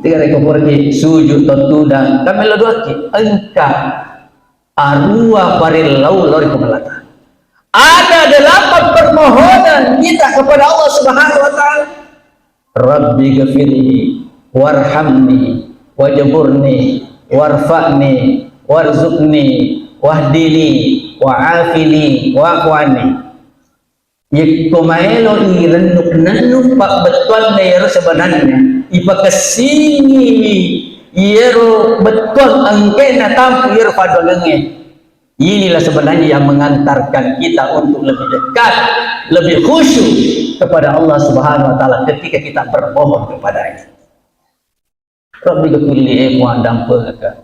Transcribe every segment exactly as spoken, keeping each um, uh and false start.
Tiga reko puraki sujud to tudang, kan melo doaki. Engka arua parellau lao ri Puang Allah Ta'ala. Ada delapan permohonan kita kepada Allah Subhanahu wa Ta'ala. Rabbi ghafirli warhamni wajburni warfa'ni warzuqni wahdini wa'afini wa'fu anni. Yekko maelo irennuk-nennuk pabbettuanna iyaro sebenarnya, ipakessingiwi iyaro bettuang engkae natampu iyaro paddoangengnge. Inilah sebenarnya yang mengantarkan kita untuk lebih dekat, lebih khusyuk kepada Allah Subhanahu wa Ta'ala ketika kita bermohon kepadanya. Rabbi ghafirli, eh, Puang, dampengaka.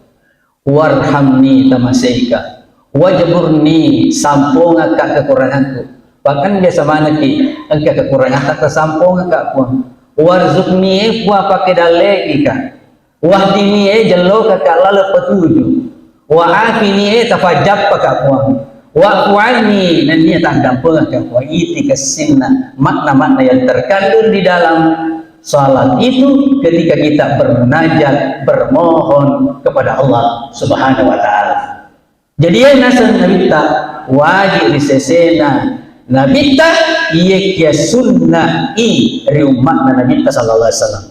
Warhamni, tamaseika. Wajburni, sampongaka kekuranganku. Bahkan biasa manekki, engka kekurangan tak tersampongaka, Puang. Warzuqni, eh, Puang, pakedallekika. Wahdini, eh, jellokaka laleng petunjuk. Wa afini, eh, tafajjappaka, Puang. Wa'fu anni, nennia taddampengaka, Puang. Iti kessinna makna-makna yang terkandung di dalam salat itu ketika kita bermunajat, bermohon kepada Allah Subhanahu wa Ta'ala. Jadi, iya naseng Nabitta wajib ri sesena Nabitta, iya kia sunna i ri ummatna Nabitta sallallahu alaihi wasallam.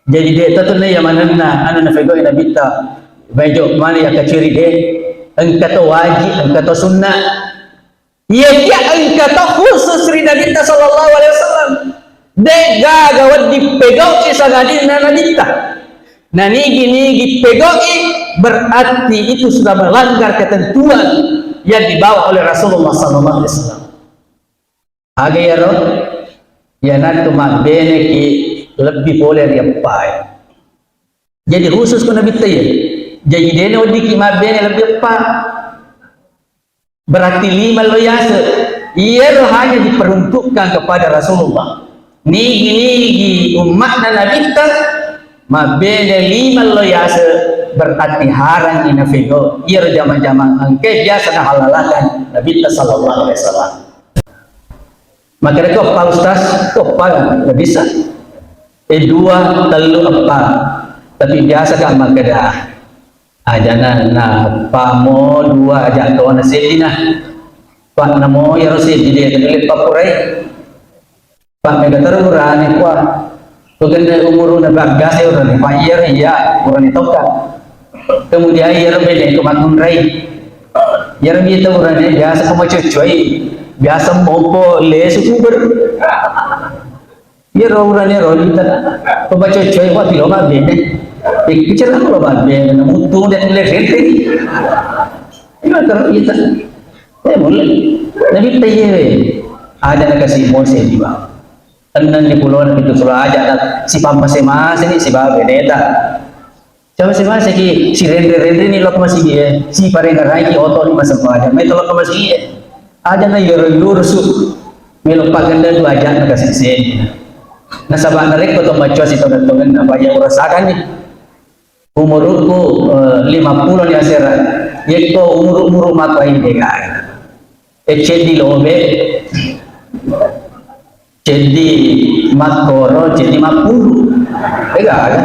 Jadi, de tatunna iya manenna anu nafegau'i Nabitta, bejo mani ya kaciri de, engka to wajib, engka to sunna. Iya kia engka to khusus ri Nabitta sallallahu alaihi wasallam. De gaga wedding pegau'i sangadinna Nabitta. Na nigi-nigi pegau'i berarti itu sudah melanggar ketentuan yang dibawa oleh Rasulullah sallallahu alaihi wasallam. Aga iyaro? Iyanatu mabbeneki lebbi pole ri eppae. Jadi khusus ko Nabitta iya. Jadi dena weddikki mabbene lebbi eppa. Berarti lima lo yase. Iyaro hanya diperuntukkan kepada Rasulullah. Nigi-nigi ummatna Nabitta mabbene lima lo yase, berarti harangi nafego. Iyaro jama-jamang engke biasa nahalalakan Nabitta sallallahu alaihi wasallam. Makkedako eppa, Ustaz, ko eppa nggak bisa. Eh, dua, tellu, eppa. Tapi biasa kan makkeda, ajana na eppa mo dua aja tona seddi na. Pak namo iyaro seddi de tadi leppa purai. Pak mega terus urane kuah. Pegende umuruna baggas ya urane. Pak iya iya urane toka. Kemudian iya bene ko makkunrai. Iyaro mita urane biasa ko macocoi, biasa mompo lesu kuber. Iyaro urane ro mita ko macocoi, wah, tilo mabbene. Ikku cerah lo mabbene, namutu dan le rete. Iyaro terus kita. Eh, mulle. Nabitta iyewe. Aja nakasi mose diba. Ennenni pulona pitu pulo aja na sipammase-maseni sibawa beneta. Coba si maseki, si renre-renre ni lok masigi e, si parengarai ki oto ni masempajang, mai tolok masigi e. Aja na yoro-yoro su, melo pagenda tu aja na kasiseni. Nasaba narekko to maccoa si tongen-tongen na paya urasakan ni. Umurukku, eh, lima pulo ni asera. Yekko umuru-umuru mako ini dega. Eh, ceddi lobe. Ceddi makkoro, ceddi mappuru. Ega aga.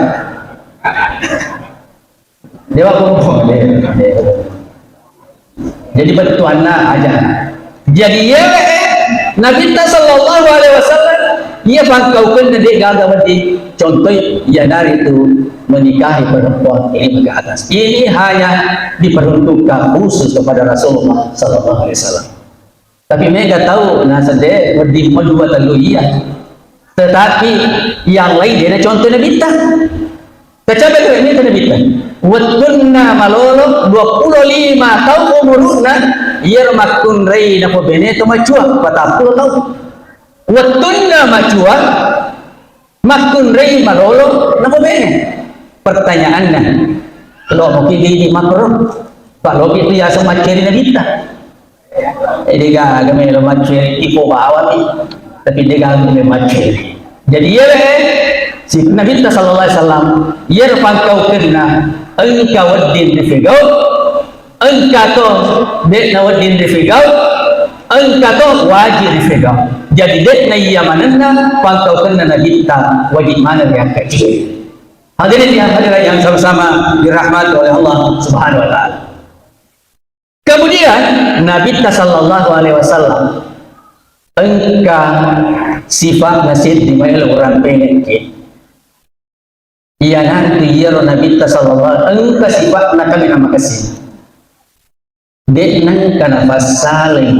Dewa ko, de, de. Jadi bettuanna aja. Jadi yewe Nabitta sallallahu alaihi wasallam iya pangkaukenna de gaga wedding. Contoh, iyanaritu menikahi perempuan lima ke atas. Ini hanya diperuntukkan khusus kepada Rasulullah sallallahu alaihi wasallam. Tapi mega tau naseng de wedding mo dua tellu iya. Tetapi yang lain de na contoh Nabitta. Kecabe kere ni Nabitta. Wettunna malolo dua pulo lima taung umuruna, iyaro makkunrai napobene to macua, patappulo taung. Wettunna macua, makkunrai malolo napobene. Pertanyaanna, lo moki bini makro, pak loki tu yasa macceri Nabitta. Eh, de gaga melo macceri, iko bawami. Tapi de gaga melo macceri. Jadi, iya, eh, si Nabitta sallallahu alaihi wasallam, iya pangkaukenna, engka wedding rifegau, engka to de'na wedding rifegau, engka to wajib rifegau. Jadi, de'na iya manenna pangkaukenna Nabitta wajib maneng riakkaciri. Hadirin yang hadirat yang sama-sama dirahmati oleh Allah Subhanahu wa Ta'ala. Kemudian, Nabitta sallallahu alaihi wasallam engka sifat naseddi maelo urang penekki. Iyanaritu iyaro Nabitta sallallahu alaihi wasallam engka sifat na kami namakessing. De' nengka napassalai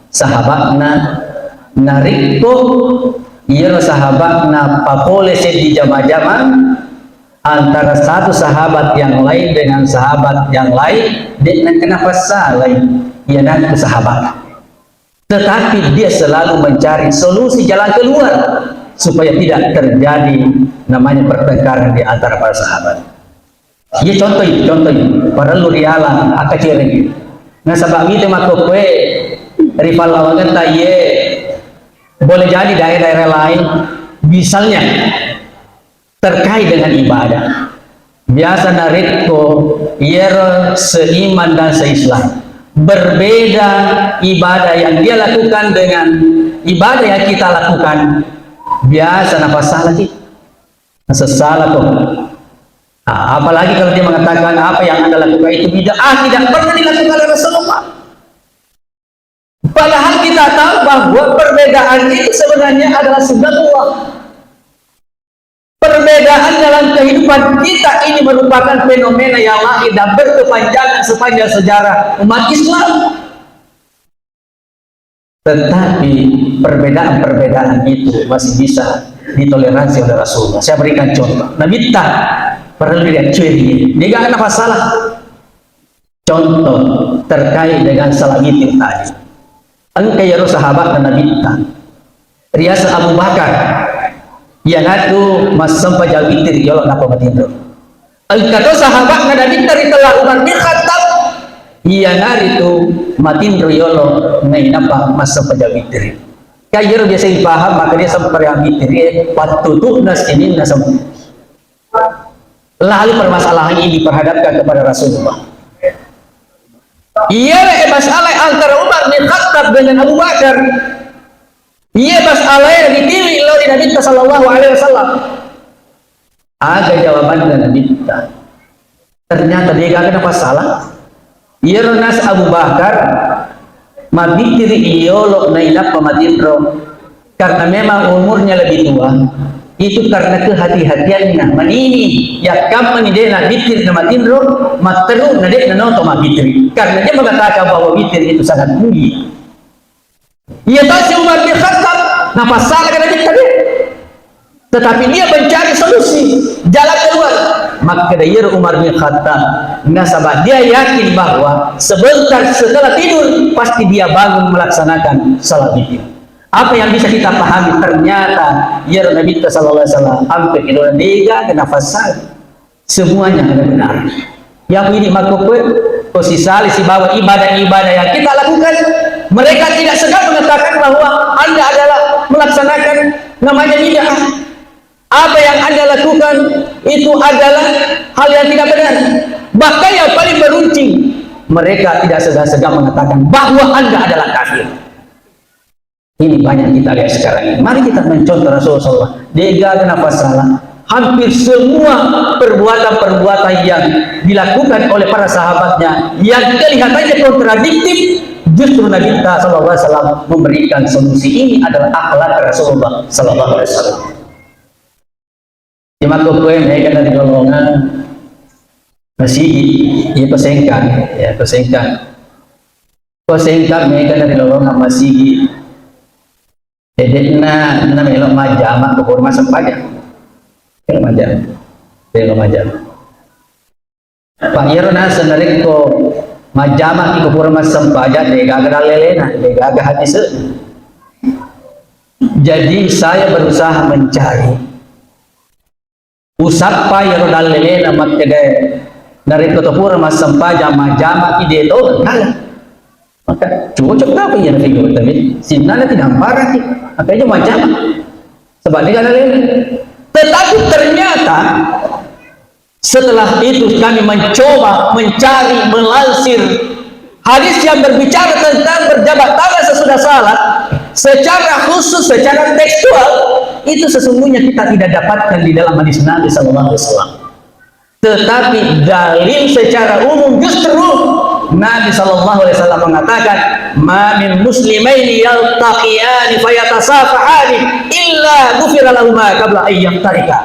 sahabatna, narekko iyaro sahabatna papole seddi jama-jama antara satu sahabat yang lain dengan sahabat yang lain, de' nengka napassalai iyanaritu sahabat. Tetapi dia selalu mencari solusi jalan keluar supaya tidak terjadi namanya pertengkaran di antara para sahabat. Iya, contoh ini, contoh ini. Parellu riala akkacereng. Nasaba mite makkokkoe ri pallawangetta iye boleh jadi daerah-daerah lain, misalnya terkait dengan ibadah. Biasa narekko iyero seiman dan seislam, berbeda ibadah yang dia lakukan dengan ibadah yang kita lakukan, biasa napassalaki. Sesala kok. Ah, apalagi kalau dia mengatakan apa yang Anda lakukan itu bid'ah, tidak pernah dilakukan oleh Rasulullah. Padahal kita tahu bahwa perbedaan itu sebenarnya adalah sunnatullah. Perbedaan dalam kehidupan kita ini merupakan fenomena yang lahir dan berkepanjangan sepanjang sejarah umat Islam. Tetapi perbedaan-perbedaan itu masih bisa ditoleransi oleh Rasulullah. Saya berikan contoh. Nabitta parellu diaccui, de' gaga napasala. Contoh terkait dengan salat witir tadi. Engka iyaro sahabatna Nabitta, riaseng Abu Bakar, iyanatu massempajang witir yolo nappa matinro. Engka to sahabatna Nabitta ritella Umar bin Khattab, iyanaritu matinro yolo nainappa massempajang witir. Ka iyaro biasa dipaham, maka dia sempajang witir, eh, pattutu'na sininna sem-, lalu permasalahan ini diperhadapkan kepada Rasulullah. Iya, eh, masalah antara Umar bin Khattab dengan Abu Bakar. Iya, masalah yang ditiwi lao ri Nabitta sallallahu alaihi wasallam. Aga jawabanna Nabitta? Ternyata de' gaga napasala. Iyaro nas Abu Bakar mabbitiri iyolo nainappa matinro. Karena memang umurnya lebih tua, itu karena kehati-hatiannya, manini, yakkammani de' nabbitiri na matinro, matteru na de' nanoto mabbitiri. Karena dia mengatakan bahwa witir itu sangat tinggi. Iya tasi Umar bin Khattab, napasala kada kita de'. Tetapi dia mencari solusi, jalan keluar. Maka dari Umar bin Khattab, nasaba dia yakin bahwa sebentar setelah tidur, pasti dia bangun melaksanakan salat witir. Apa yang bisa kita pahami? Ternyata, iyaro Nabitta sallallahu alaihi wasallam, hampir tidak ada, de' gaga napasala. Semuanya ada benar. Yang ini makkokkoe, ko sisali sibawa ibadah-ibadah yang kita lakukan, mereka tidak segan mengatakan bahwa Anda adalah melaksanakan namanya bid'ah. Apa yang Anda lakukan itu adalah hal yang tidak benar. Bahkan yang paling meruncing, mereka tidak segan-segan mengatakan bahwa Anda adalah kafir. Ini banyak kita lihat sekarang ini. Mari kita mencontoh Rasulullah sallallahu alaihi wasallam. De' gaga napasala. Hampir semua perbuatan-perbuatan yang dilakukan oleh para sahabatnya yang kelihatannya kontradiktif, justru Nabi kita sallallahu alaihi wasallam memberikan solusi. Ini adalah akhlak Rasulullah sallallahu alaihi wasallam. Di makkokkoe mega na ri lolongang masigi, iya ko Sengkang, ya, ko Sengkang. Ko Sengkang mega na ri lolongang masigi. De'na, na melo majjama ko pura massempajang. Melo majjama. Melo majjama. Pak, iyaro naseng narekko majjama iko pura massempajang, de' gaga dallelena, de' gaga hadise. Jadi saya berusaha mencari. Usappa iyaro dallelena makkeda, narekko to pura massempajang majjama ki de' to, kala. Maka cocok apa iya nafigur tapi sinnana tidak parah ki. Apa aja majjama. Sebab de' gaga dallelena. Tetapi ternyata setelah itu kami mencoba mencari, melansir hadis yang berbicara tentang berjabat tangan sesudah salat secara khusus, secara tekstual, itu sesungguhnya kita tidak dapatkan di dalam hadis Nabi sallallahu alaihi wasallam. Tetapi dalil secara umum justru Nabi sallallahu alaihi wasallam mengatakan, "Ma min muslimaini yaltaqiyani fayatasafahani illa ghufira lahuma qabla an yaftariqa."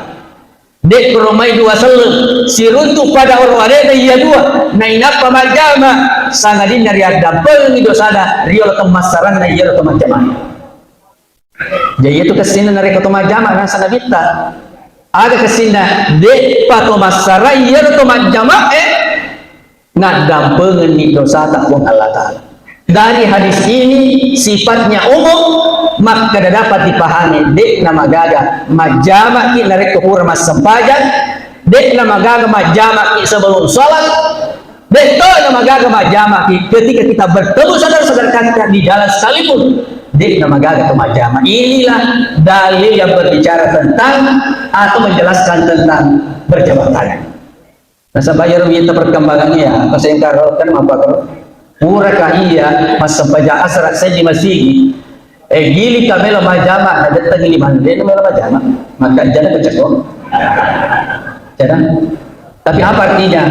De'ko romai dua selleng siruntu pada oroarena iya dua, nainappa majjama, sangadinna riaddampengengngi dosana riolo temmassaranna iyaro to majjama. Jadi, itu kessinna narekko to majjama, nasa Nabitta. Aga kessinna, de'pa to massara iyaro to majjama, eh, naddampengenni dosata Puang Allah Ta'ala. Dari hadis ini sifatnya umum, makkeda dapat dipahami, de'na magaga majjamaki narekko pura massempajang, de'na magaga majjamaki sebelum sholat, De'to na magaga majjamaki ketika kita bertemu saudara-saudara kita di jalan sekalipun. De'na magaga to majjama. Inilah dalil yang berbicara tentang atau menjelaskan tentang berjabat tangan. Nasaba iyaro witta perkembanganna iya, apa sengkaro kan mapakaro. Puraka iya massempajang asara seddi masigi. Eh, gili ka melo majjama, nadettang gili maneng, de'na melo majjama. Maka jana keceko. Jana. Tapi apa artinya?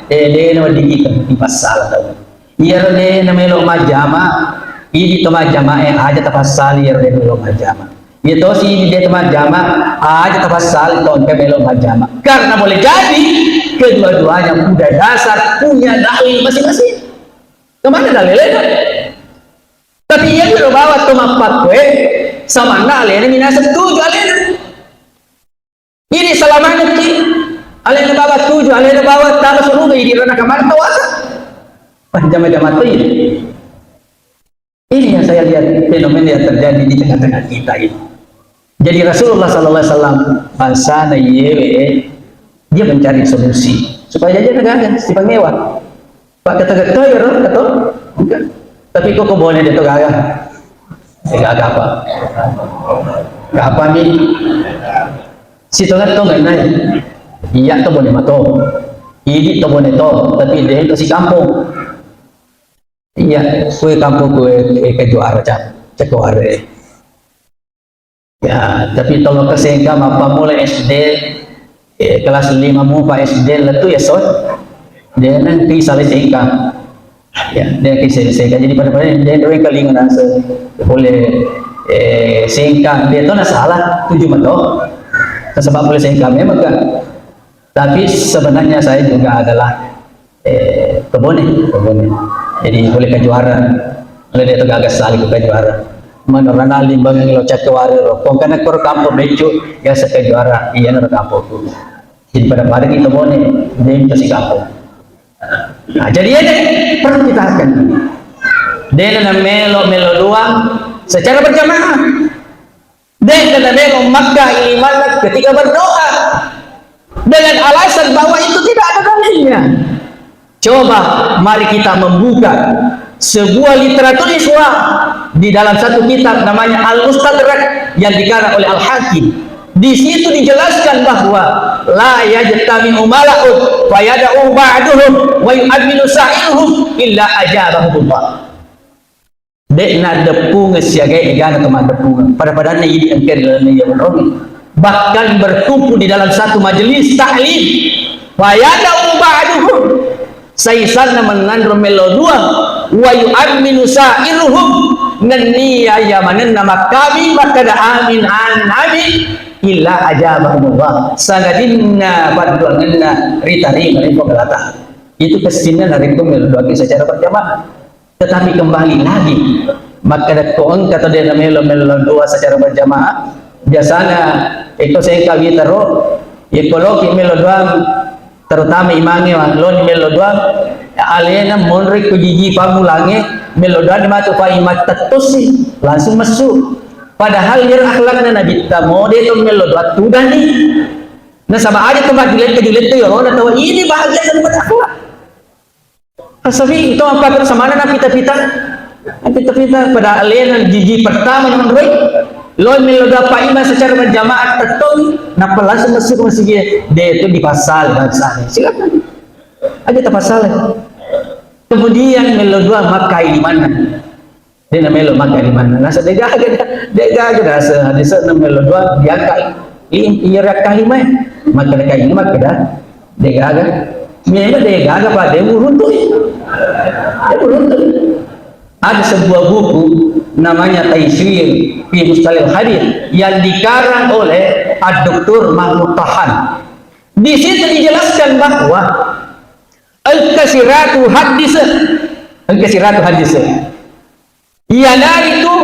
Eh, de'na wedding kita dipassala tau. Iyaro de'na melo majjama, idi to majjama, eh, aja tapassali iyaro de'na melo majjama. Iya tosi idi de' to majjama, aja tapassali to engka melo majjama. Karena boleh jadi kedua-duanya punya dasar, punya dalil masing-masing. Kemana dalilnya? Tapi iya melo bawa to mappakkue, samanna alena minasa tuju alena. Ini salamanekki, alena bawa tuju, alena bawa tama suruga, idi rana kamar tawasa. Panjama-jama to ini. Ini yang saya lihat fenomena yang terjadi di tengah-tengah kita ini. Jadi Rasulullah sallallahu alaihi wasallam bangsana iyewe, dia mencari solusi supaya dia gaga sipangewa. Pakketo-keto iyaro, keto? Engka. Tapi koko bone de' to gaga. Eh, gaga apa? Gaga apa ni? Sitongetto ngenai. Iya to bone mato. Idi to bone to, tapi de' to sikampong. Iya, kue kampung kue, eh, kejuara, Cak. Cak Kuare. Ya, tapi tolo kesengka mappammula S D, eh, kelas lima mupa S D lettu ya, so. De' nengka sala sengka. Ya, de' nengka sala sengka. Jadi pada-pada de' nengka linga nase boleh, eh, sengka. De' to na salah, tuju mato. Sebab boleh sengka memang kan. Tapi sebenarnya saya juga adalah, eh, kebone, kebone. Jadi boleh kejuara. Mulai dia tuh gagas sekali ke kejuara. Menurut anak limbang yang lo cek keluar, kok karena kor kampung becu, ya sekejuara, iya nurut kampungku. Jadi pada-pada kita bone, dia itu si kampung. Nah, jadi ini perlu kita akan. Dia melo, melo doang secara berjamaah. De'na namelo Makkah limanna ketika berdoa dengan alasan bahwa itu tidak ada dalilnya. Coba mari kita membuka sebuah literatur Islam di dalam satu kitab namanya Al-Mustadrak yang dikarang oleh Al-Hakim. Di situ dijelaskan bahwa la yajtami'u mala'un fayad'u ba'duhum wa yu'minu sa'iruhum illa ajabahumullah. De'na deppungeng siaga egana to maddeppungeng. Pada-padanna idi engka ri lalenna iya onrongnge. Bahkan berkumpul di dalam satu majelis taklim. Fayad'u ba'duhum. Saisanna mennanro melo dua. Wa yu'minu sa'iruhum. Nenniya iya manenna makkami makkada amin, amin, amin. Illa ajabahumullah. Sangadinna padduangenna ritarima ri Puang Allah Ta'ala. Itu kessinna narekko melo doaki secara berjamaah. Tetapi kembali lagi, makkadakko engka tau de' namelo-melo doa secara berjamaah, biasanya iko sengka witaro, iko loki melo doang, terutama imangnge wa, loni melo doang, alena monri ko jiji pammulangnge, melo doang matu pa imang tettosi, langsung messu. Padahal iyaro akhlakna Nabitta mo de' to melo doang tudani. Nasaba aja to majulette-julette yorona tau ini bahagia daripada akhlak. Asabi, itu apa terus mana na pita-pita? Na pita-pita pada alena jiji pertama nonroi. Loi melo dapat imang secara berjamaah tettong, nappa langsung masuk ke masjid. De' itu dipasal bangsa. Silakan. Aja tapasal. Kemudian melo dua makkeda limanna. De' namelo makkeda limanna. Nasa de' gaga, de' gaga nasa. Desa namelo dua diangkat. Lim-, iya rakka lima. Makkeda kai lima keda. Degaga. Memang degaga, Pak. Dia muruntu. Dia muruntu. Ada sebuah buku namanya Taisir fi Mustalahil Hadis yang dikarang oleh Ad-Doktor Mahmud Tahan. Di situ dijelaskan bahwa engka siratu hadis, engka siratu hadis. Iyanaritu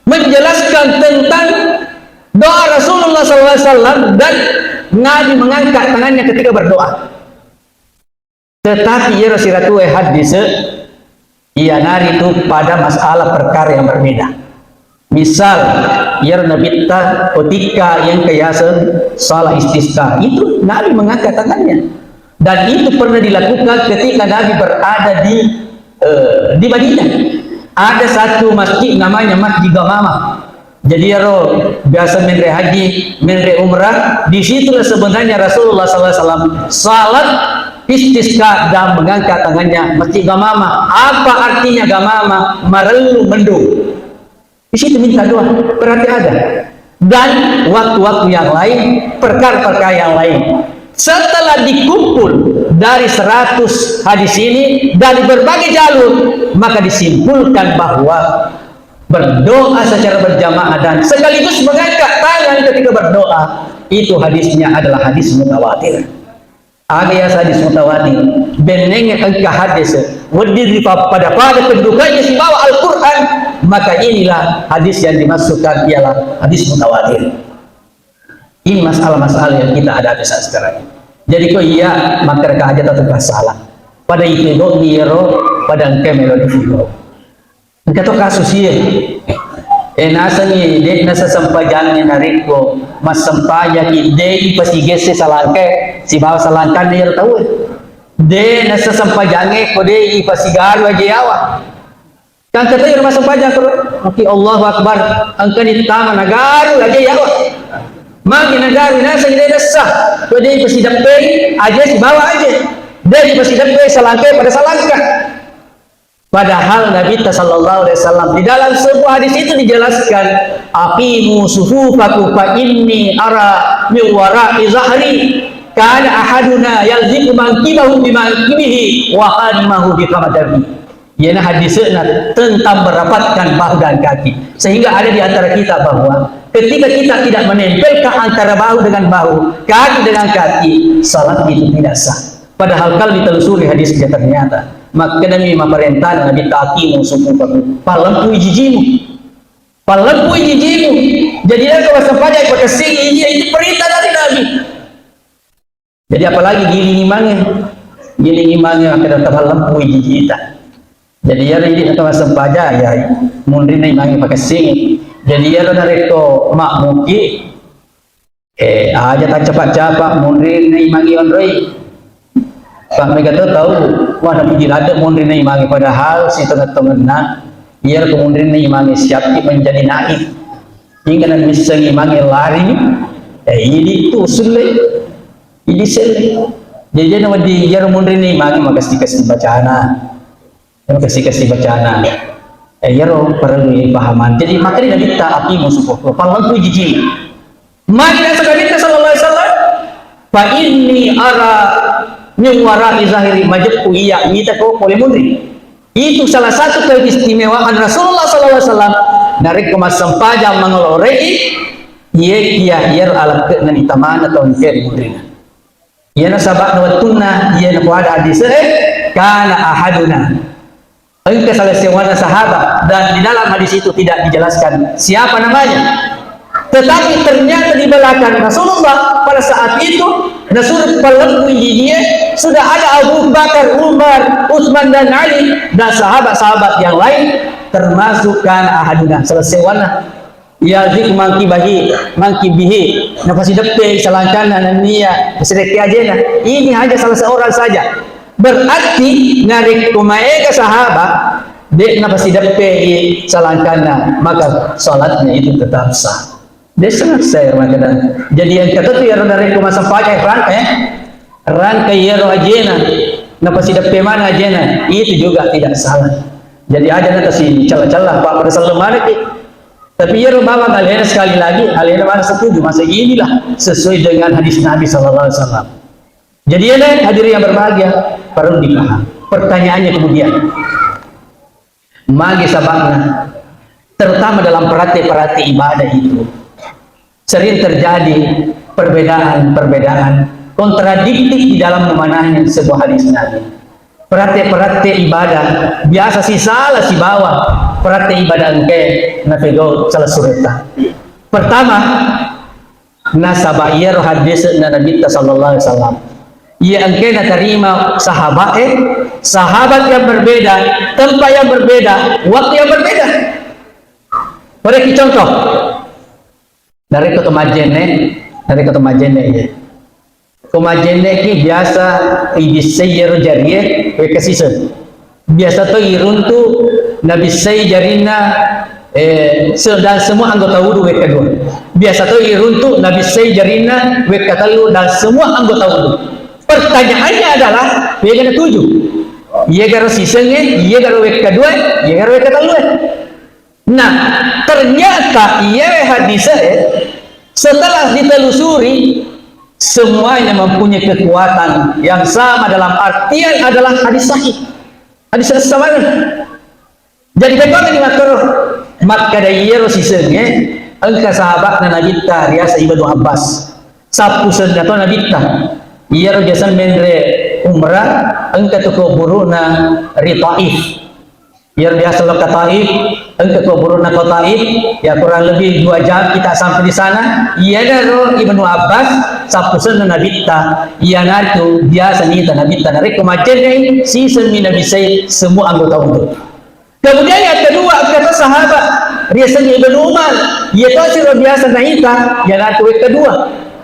menjelaskan tentang doa Rasulullah sallallahu alaihi wasallam dan Nabi mengangkat tangannya ketika berdoa. Tetapi iyaro siratuwe hadis, iyanaritu pada masalah perkara yang berbeda. Misal, iyaro Nabitta ketika yang kiaseng salat istisqa, itu Nabi mengangkat tangannya. Dan itu pernah dilakukan ketika Nabi berada di, eh, di Madinah. Ada satu masjid namanya Masjid Gamamah. Jadi, iyaro biasa menre haji, menre umrah, di situlah sebenarnya Rasulullah sallallahu alaihi wasallam salat istisqa dan mengangkat tangannya, Masjid Gamamah. Apa artinya Gamamah? Marellu mendung. Di situ minta doa, berarti ada. Dan waktu-waktu yang lain, perkara-perkara yang lain. Setelah dikumpul dari seratus hadis ini, dari berbagai jalur, maka disimpulkan bahwa berdoa secara berjamaah dan sekaligus mengangkat tangan ketika berdoa, itu hadisnya adalah hadis mutawatir. Aga yaseng hadis mutawatir? Bennengnge engka hadis wedding ripappada-pada kedudukannya sibawa Al-Quran, maka inilah hadis yang dimaksudkan ialah hadis mutawatir. Ini masalah-masalah yang kita hadapi saat sekarang ini. Jadi, ko iya, maka aja tetap salah. Pada itu kok iyaro, pada engka melo di. Engka to kasus iye. Eh, nasengngi, de' nasesempajangnge narekko massempajaki, de' ipasigesse salangkae sibawa salangkanna iyaro tauwe. De' nasesempajangnge ko de' ipasigaru aje yawa. Kan kata iyaro massempajang ko, oke, Allahu Akbar, engkani tama nagaru aje yawa. Magi nagaru, nasengngi de' nessa, ko de' ipasideppei aje sibawa aje. De' ipasideppei salangkae pada salangka. Padahal Nabi ta sallallahu alaihi wasallam di dalam sebuah hadis itu dijelaskan, "Aqimu sufufakum fa inni ara min wara'i zahri kana ahaduna yalziqu mankibahu bi mankibihi wa qadamahu bi qadamihi." Iyana hadisna tentang merapatkan bahu dan kaki. Sehingga ada di antara kita bahwa ketika kita tidak menempelkan antara bahu dengan bahu, kaki dengan kaki, salat itu tidak sah. Padahal kalau ditelusuri hadisnya ternyata, makkedami maparentana Nabi, "Aqimu sufufakum." Pallempui jijimu. Pallempui jijimu. Jadi, engka massempajang pakessingi iji, itu perintah dari Nabi. Jadi, apalagi giling imangnge. Giling imangnge, makkeda tapallempui jijita. Jadi, iyaro idi engka massempajang, ya, munrinna imangnge pakessingi. Jadi, iyaro narekko makmuki, Eh, aja taccapa-capa, munrinna imangnge onroi. Pak, mega to tau, wah, napuji ladde munrinna imangnge, padahal sitengah-tengahna, iyaro ko munrinna imangnge siappi menjadi naib. Hingga na missengi imangnge lari, eh, idi tu sulle, idi selle. Jadi, dia nawedding iyaro munrinna imangnge makessi-kessi bacana. Ero kessi-kessi bacana. Eh, iyaro parellu ipahamang. Jadi, makkedai Nabitta, "Aqimu sufufakum." Pallempui jijimu. Magi naseng Nabitta sallallahu alaihi wasallam, "Fa inni ara min wara'i zahri," majeppu iya mita ko pole munri. Itu salah satu keistimewaan Rasulullah sallallahu alaihi wasallam. Narekko massempajang mangalorei, iye iya, iyaro alakke'na ni tamana tau engkae ri munrinna. Iyana saba'na wettunna, iyana poada hadis e, kana ahaduna. Engka salah sewana sahabat, dan di dalam hadis itu tidak dijelaskan siapa namanya. Tetapi ternyata di belakang Rasulullah pada saat itu, nasuruh pallempui jijie, sudah ada Abu Bakar, Umar, Utsman, dan Ali, dan sahabat-sahabat yang lain, termasuk kana ahaduna, salah sewana. Yalziqu mankibahi, mankibihi, napasideppe salangkanna nenniya sidekke ajena. Ini hanya salah seorang saja. Berarti narekko maega sahabat, de' napasideppe salangkanna, maka salatnya itu tetap sah. De' sah, saya mengatakan. Jadi, yang kata tu, ya, narekko massempajang rangka, eh, rangka iyaro ajena, napasideppe mana ajena, itu juga tidak salah. Jadi, aja na kasi cella-cella, Pak, pada sallo manaki. Tapi iyaro bawang alena, sekali lagi, alena mana setuju, masa inilah sesuai dengan hadis Nabi sallallahu alaihi wasallam. Jadi, ya, hadirin yang berbahagia, perlu dipaham. Pertanyaannya kemudian, magi sababna, terutama dalam praktek-praktek ibadah itu, sering terjadi perbedaan-perbedaan kontradiktif di dalam memahami sebuah hadis Nabi. Praktek-praktek ibadah biasa sisala sibawa praktek ibadah engkae napegau salah suretta. Pertama, nasaba iyaro hadis na Nabitta sallallahu alaihi wasallam, iya engkae natarima sahabat, eh, sahabat yang berbeda, tempat yang berbeda, waktu yang berbeda. Beri contoh. Narekko to majjenne, narekko to majjenne, iya. Ko majjenne ki biasa ibissai iyaro jarie wekka siseng. Biasa to iruntu nabissai jarinna, eh, se-, dan semua anggota wudu wekka dua. Biasa to iruntu nabissai jarinna wekka tellu dan semua anggota wudu. Pertanyaannya adalah, wega natuju? Iyegaro sisengnge, iyegaro wekka dua, iyegaro wekka tellue? Nah, ternyata iya hadis, eh, setelah ditelusuri, semuanya mempunyai kekuatan yang sama dalam artian adalah hadis sahih. Hadis sahih. Jadi, bagaimana diatur? Makkeda iyaro sisengnge, engka sahabatna Nabitta riaseng Ibnu Abbas. Sappusenna to Nabitta. Iyaro biasa menre umrah, engka tu kuburu'na ri Taif. Iyaro biasa lokka Taif, engka kuburu'na ko Taif, ya kurang lebih dua jam kita sampai di sana. Iyanaro Ibnu Abbas, sappusenna Nabitta, iyanatu biasa nita Nabitta. Narekko majjenne, sisemmi nabissai semua anggota wudu. Kemudian yang kedua, kata sahabat, riaseng Ibnu Umar, iya to siro biasa naita, iyanatu wekka dua.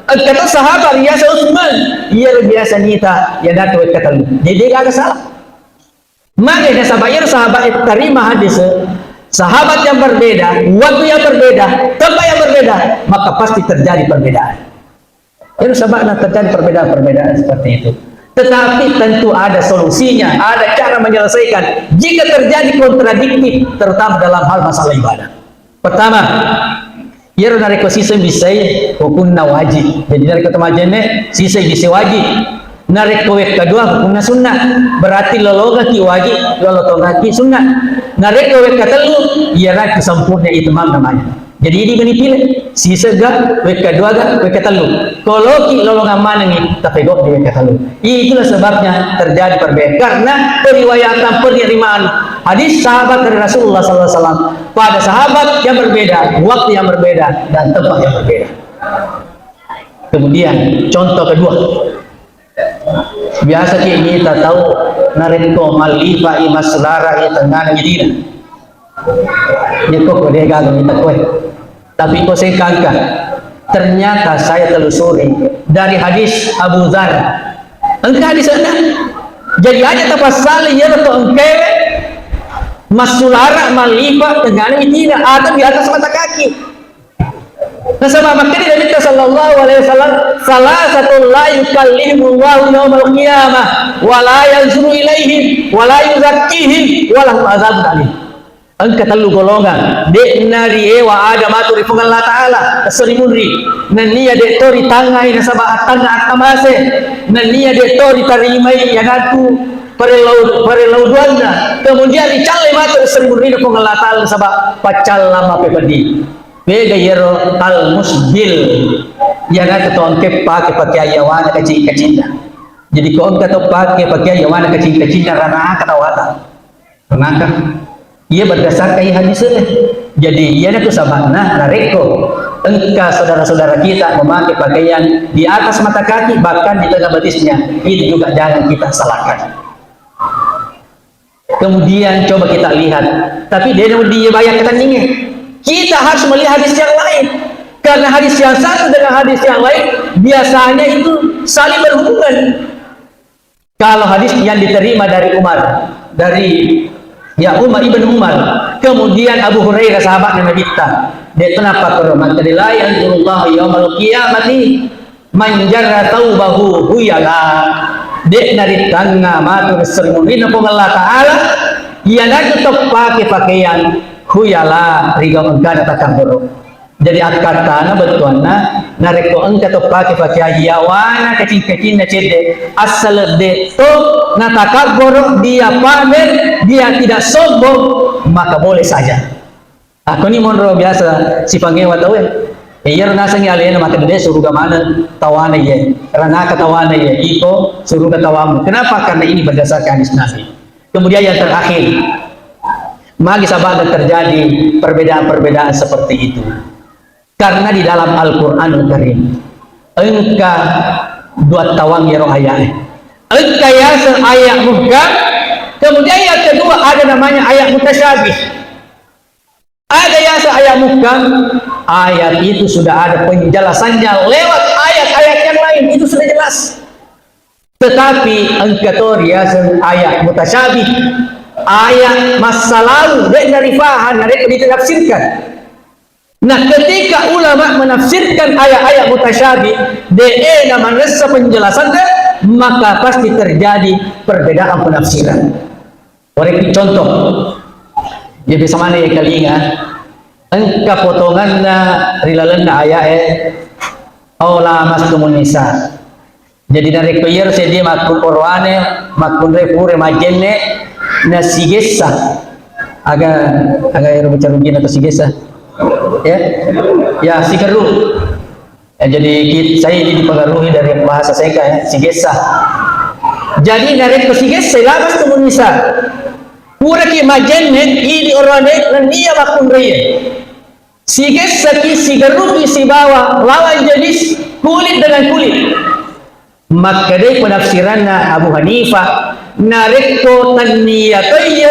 Kata sahabat, riaseng Utsman, iyaro biasa nita, iyanatu wekka tellu. Jadi, gak ada salah. Magi nasaba iyaro sahabat tarima hadis, sahabat yang berbeda, waktu yang berbeda, tempat yang berbeda, maka pasti terjadi perbedaan. Iyaro sababna terjadi perbedaan-perbedaan seperti itu. Tetapi tentu ada solusinya, ada cara menyelesaikan jika terjadi kontradiktif, terutama dalam hal masalah ibadah. Pertama, iyaro narekko siseng bissai hukunna wajib. Jadi narekko to majjenne siseng bissai wajib. Narekko wekka dua hukunna sunnah. Berarti lolongekki wajib, lolotongekki sunnah. Narekko wekka tellu, iyanatu sempurna itmam namanya. Jadi idi meni pile, siseng ga, wekka dua ga, wekka tellu. Ko loki lolongeng manengngi, tapegau di wekka tellu. Itulah sebabnya terjadi perbedaan. Karena periwayatan penerimaan hadis sahabat dari Rasulullah sallallahu alaihi wasallam pada sahabat yang berbeda, waktu yang berbeda, dan tempat yang berbeda. Kemudian, contoh kedua. Biasa ki mita tau narekko mallifa'i massulara i tengngana mitina. Yeko ko de gaga mita koe. Tapi ko sengkangka, ternyata saya telusuri dari hadis Abu Dzar. Engka hadis anda. Jadi aja tapassali iyaro to engkae massulara mallifa tengngana mitina atau di atas mata kaki. Nasaba makkeda Nabitta sallallahu alaihi wasallam, "Salasatun la yukallihimullahu yaumal qiyamah, wa la yanzuru ilaihim, wa la yuzakkihim, wa lahum azabun alim." Engka tellu golongan, de'na riewa ada matu ri Puang Allah Ta'ala, esso ri munri. Nennia de to ritangai nasaba attanna attamase. Nennia de to ritarimai iyanatu parellau, parellau duanna. Kemudian ricallai matu esso ri munrina Puang Allah Ta'ala nasaba paccalla mapepeddi. Beda iyaro al-musbil, iyanatu to engke pake pakeang yawana kacing-kacinna. Jadi ko engka to pake pakeang yawana kacing-kacinna, ranaka tawata. Ranaka. Iya berdasarkan iya hadis ini. Jadi iyanatu sababna narekko engka saudara-saudara kita memakai pakaian di atas mata kaki, bahkan di tengah betisnya, itu juga jangan kita salahkan. Kemudian coba kita lihat, tapi dia mau dia bayar ketaningnya. Kita harus melihat hadis yang lain. Karena hadis yang satu dengan hadis yang lain biasanya itu saling berhubungan. Kalau hadis yang diterima dari Umar, dari, ya, Umar, Ibnu Umar, kemudian Abu Hurairah, sahabat Nabi kita, dia kenapa kalau maka la yanzurullahu yaumal qiyamati man jarra thaubahu khuyala. De'na ritangnga matu ri esso ri munrinna Puang Allah Ta'ala, iyanatu to pake pakeang khuyala, rigau engkana takabburu. Jadi akkattana bettuanna, narekko engka to pake pakeang yawana kacing-kacinna cedde, assaleng de to natakabboro, dia pamer, dia tidak sombong, maka boleh saja. Akkoni monro biasa sipangewa tauwe. E, iyaro nasengngi alena makkeda de suruga maneng tawana iye, ranaka tawana iye, iko suruga tawamu. Kenapa? Karena ini berdasarkan hadis Nabi. Kemudian yang terakhir, magi sababna terjadi perbedaan-perbedaan seperti itu? Karena di dalam Al-Quranul Karim engka dua tawang iyaro ayat. Engka yaseng ayat muhkam, kemudian yang kedua ada namanya ayat mutasyabih. Ada yaseng ayat muhkam, ayat itu sudah ada penjelasannya lewat ayat-ayat yang lain, itu sudah jelas. Tetapi engka to riaseng ayat mutasyabih, ayat massa lau, de narifahan narekko ditafsirkan. Nah, ketika ulama menafsirkan ayat-ayat mutasyabih, de na manessa penjelasannya, maka pasti terjadi perbedaan penafsiran. Warekki contoh, jadi biasa maneng kalinga, engka potonganna ri lalenna ayat e, "Au lamastumun nisa." Jadi narekko iyaro seddie makkun oroane, makkunrai pura majjenne, nasigessa. Aga, aga ero baca rugina to sigessa? Ya? Ya, sikerru. Ya, jadi kit-, saya ini dipengaruhi dari bahasa Seka ya, sigessa. Jadi narekko sigessa, lamastumun nisa. Puraki majjenne, idi oroane, nennia makkunrai. Sigessaki, sigerruki sibawa lawan jenis kulit dengan kulit. Makkedai penafsiranna Abu Hanifah, narekko tennia to iya